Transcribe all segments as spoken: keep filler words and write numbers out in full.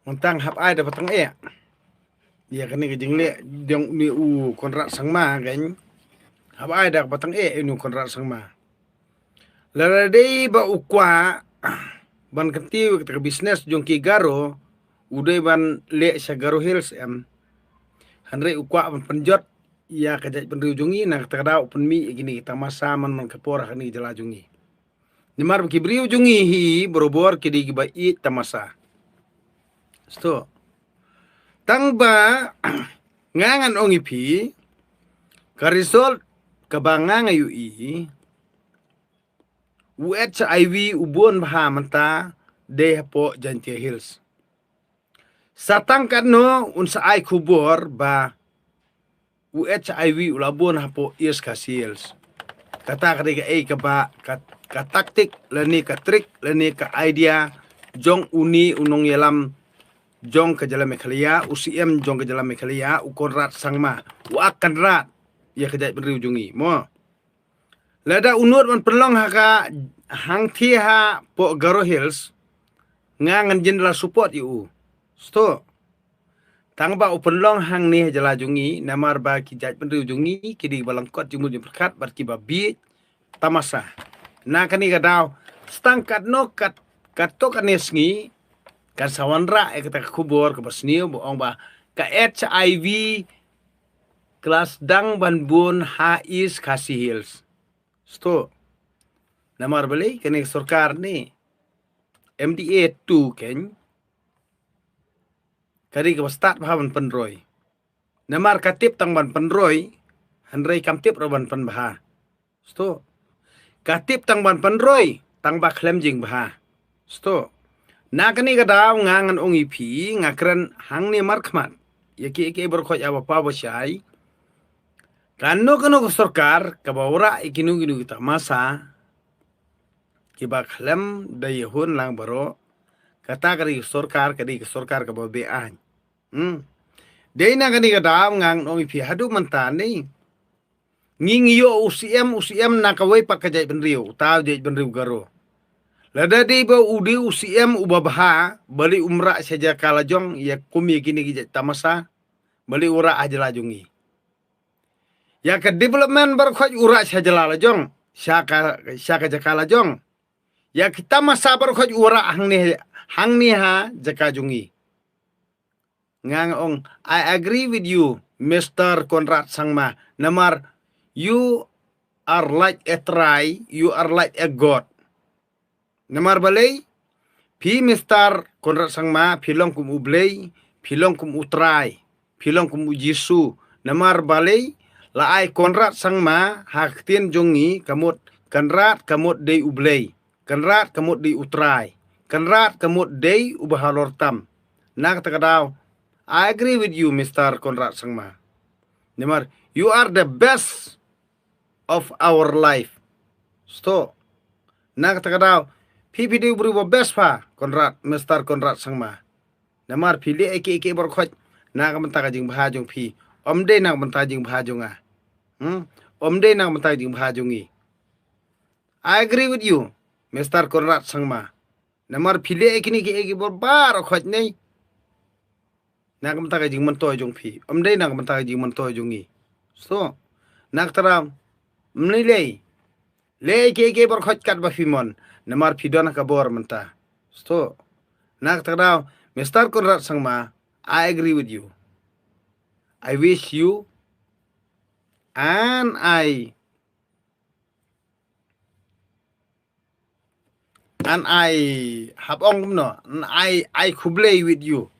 Mynta hap ai da ba tang eh ïa kane ka jingleh jong une u Conrad Sangma kan. Hap ai da ba tang eh ïa une u Conrad Sangma. Lada dei ba u kwah ban kyntiew ïa kata ka business jong ki Garo, u dei ban leh sha Garo Hills em. Hynrei u kwah ban pynjot ïa ka jaitbynriew jong ngi, na kata ka daw u pynmih ïa kine ki tamasa man man ka por ha kane ka jylla jong ngi. Namar ba ki briew jong ngi hi barabor ki dei kiba ïeit tamasa. Sdang. Tang ba nga ngan ong ïa phi, ka result kaba nga nga ïohi, u HIV u bun bha mynta dei hapoh Jaintia Hills. Sa tang katno un sa ai khubor ba u HIV u la bun hapoh East Khasi Hills. Kata ka dei kaei kaba ka, ka taktik lane ka trik lane ka idea jong une u nongïalam jong ka jylla Meghalaya, u CM jong ka jylla Meghalaya, u Conrad Sangma, u Ak Conrad, ïa ka jaitbynriew jong ngi mo. Lada u nud ban pynlong ha ka hangthie hapoh Garo Hills, nga ngan jin la support ïa u. Sdang. Tang ba u pynlong hangne ha jylla jong ngi, namar ba ki jaitbynriew jong ngi ki dei ba lyngkot jingmut jingpyrkhat bad kiba bieit tamasa. Na kane ka daw, sdang katno kat, katto katne sngi kan sa wanrah ïa kata ka khubor kaba sniew ba ong ba ka HIV ka la sdang ban bun ha East Khasi Hills. Sdang. Namar balei kane ka sorkar ne MDA two kan ka dei kaba stad bha ban pynroi. Namar ka tip tang ban pynroi, hynrei kam tip ruh ban pynbha. Sdang. Ka tip tang ban pynroi, tang ba khlem jingbha. Sdang. Na kane ka daw nga ngan ong ïa phi, nga kren hangne markhmat ïa kiei kiei baroh khoit ïa ba paw ba shai. Kano kano ka sorkar kaba wanrah ïa kino kino ki tamasa kiba khlem da ïahun lang baroh, kata ka dei ka sorkar, ka dei ka sorkar kaba beaiñ. Hmm. Dei na kane ka daw nga ngan ong ïa phi haduh mynta ne ngi ngi ïoh u CM, u CM na kawei pat ka jaitbynriew, uta u jaitbynriew Garo. Lada dei ba u dei u CM uba bha, balei um rah sha jaka la jong ïa kum ïa kine ki jait tamasa, balei u rah ha jylla jong ngi. Ïa ka development baroh khoit u rah sha jylla la jong, sha ka, sha ka jaka la jong. Ïa ki tamasa baroh khoit u rah hangne, hangne ha jaka jong ngi. Nga nga ong, I agree with you, Mister Conrad Sangma. Namar, you are like a trai, you are like a god. Namar balei, phi Mister Conrad Sangma, phi long kum u Blei, phi long kum u Trai, phi long kum u Jisu. Namar balei, la ai Conrad Sangma, ha ka ktien jong ngi, ka mut, Conrad, ka mut dei u Blei. Conrad ka mut dei u Trai. Conrad ka mut dei uba halor tam. Na kata ka daw, I agree with you, Mister Conrad Sangma. Namar, you are the best of our life. Sdang. Na kata ka daw, phi phi dei u briew ba best pha, Conrad, Mister Conrad Sangma. Namar phi leh ïa kiei kiei baroh khoit na ka bynta ka jingbha jong phi. Ym dei na ka bynta ka jingbha jong nga. Hmm? Ym dei na ka bynta ka jingbha jong ngi. I agree with you, Mister Conrad Sangma. Namar phi leh ïa kine kiei kiei baroh khoit ne na ka bynta ka jingmyntoi jong phi. Ym dei na ka bynta ka jingmyntoi jong ngi. Sdang. Na kata ka daw, ym lei lei. Leh ïa kiei kiei baroh khoit katba phi mon. Namar phi don ha ka bor mynta. Sdang. Na kata ka daw, Mister Conrad Sangma, I agree with you. I wish you and I And I hap ong kumno, and I, I khublei with you.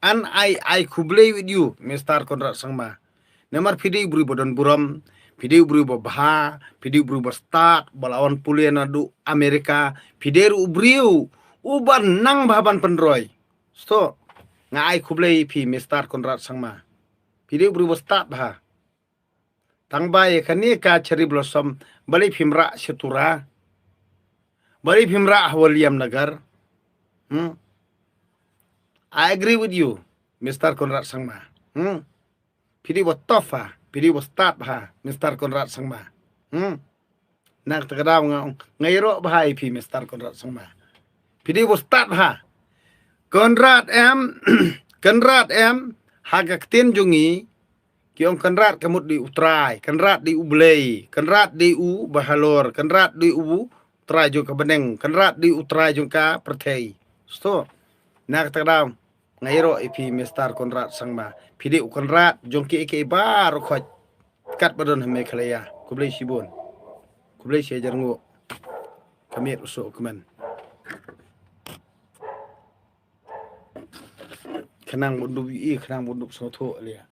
And I, I khublei with you, Mister Conrad Sangma. Namar phi dei u briew ba don burom, phi dei u briew ba bha, phi dei u briew ba stad, ba la wan pule naduh Amerika, phi dei ruh u briew uba nang bha ban pynroi. Sdang, nga ai khublei ïa phi, Mister Conrad Sangma. Phi dei u briew ba stad bha. Tang ba ïa kane ka cherry blossom, balei phim rah sha Tura? Balei phim rah ha William Nagar? Hmm? I agree with you, Mister Conrad Sangma. Hmm? Phi dei ba tough ha, phi dei ba stad ha, Mister Conrad Sangma. Hmm? Na kata ka daw nga ong, nga ïaroh bha ïa phi, Mister Conrad Sangma. Phi dei ba stad ha. Conrad em, Conrad em, ha ka ktien jong ngi, ki ong Conrad ka mut dei u Trai, Conrad dei u Blei, Conrad dei u Bahalor, Conrad dei u Trai jong ka bneng, Conrad dei u Trai jong ka pyrthei. Sto, na kata ka daw, nga ïaroh ïa phi Mister Conrad Sangma. Phi dei u Conrad jong kiei kiei baroh khoit. Katba don ha Meghalaya. Khublei shibun. Khublei shi hajar nguh. Ka miet u soh u kmen. Khnang bun dup ïohi, khnang bun dup sngewthuh ïa.